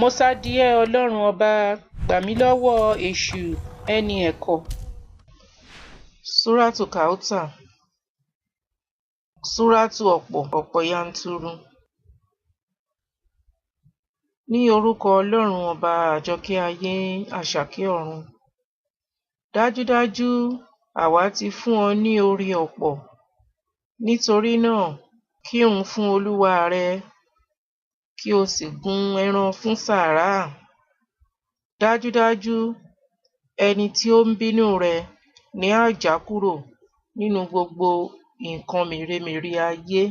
Mo sádi ẹ́, Ọlọ́run Ọba, gbà mí lọ́wọ́ èṣù ẹni ẹ̀kọ́. Súrátù Kàútà. Súrátù ọ̀pọ̀ ọ̀pọ̀ yanturu. Ní orúkọ Ọlọ́run Ọba àjọkẹ́ ayé àṣàkẹ́ ọ̀run. Dájúdájú àwa ti fún ọ ní oore ọ̀pọ̀. Nítorí náà kírun fún Olúwa rẹ kí o sì gún ẹran fún sàárà. Dájúdájú ẹni tí ó ń bínú rẹ ni a ó já kúrò nínú gbogbo nǹkan mèremère ayé.